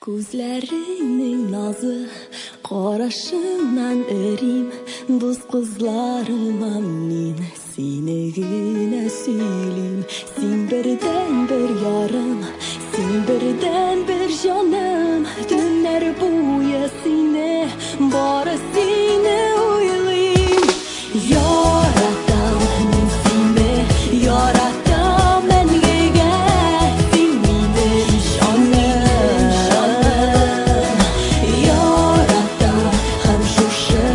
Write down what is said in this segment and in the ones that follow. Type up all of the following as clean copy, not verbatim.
Күзләреңнең назы, карашыңнан эрим, дус кызларыма мин сине генә сөйлим. Син бердәнбер ярым, син бердәнбер җаным, төннәр буе сине, бары сине уйлыйм. Яратам мин сине, яратам мәңгегә, син минем җаным. Яратам һәм шушы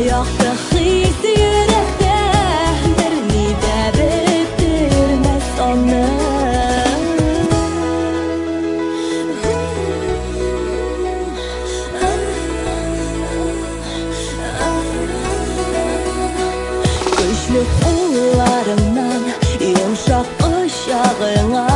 якты хис йөрәктә берни дә бетермәс аны. Көчле кулларыңнан йомшак кочагыңа,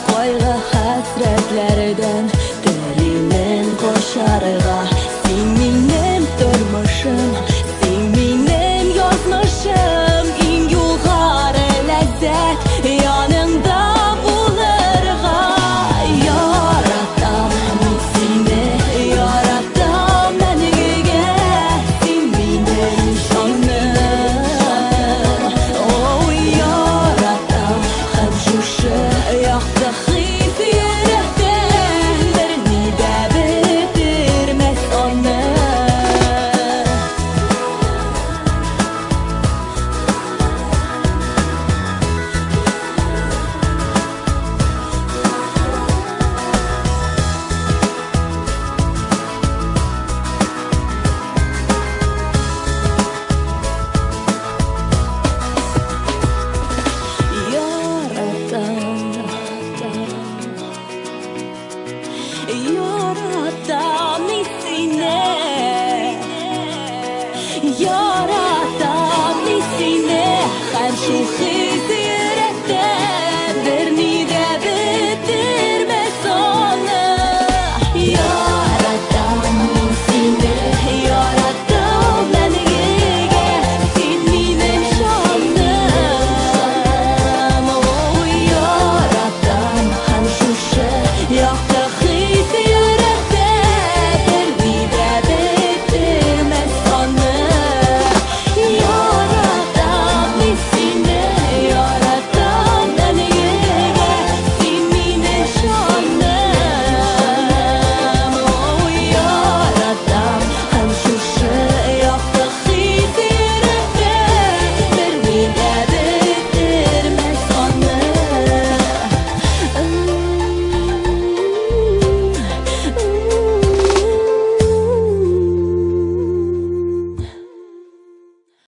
кайгы хәсрәтләрдән телимен качарга. Син минем тормышым, син минем язмышым, иң югары ләззәт яныңда булырга. Яратам мин сине, яратам мәңгегә, син минем җаным. О, яратам һәм шушы якты хис йөрәктә берни дә бетермәс аны. Яратам, яратам.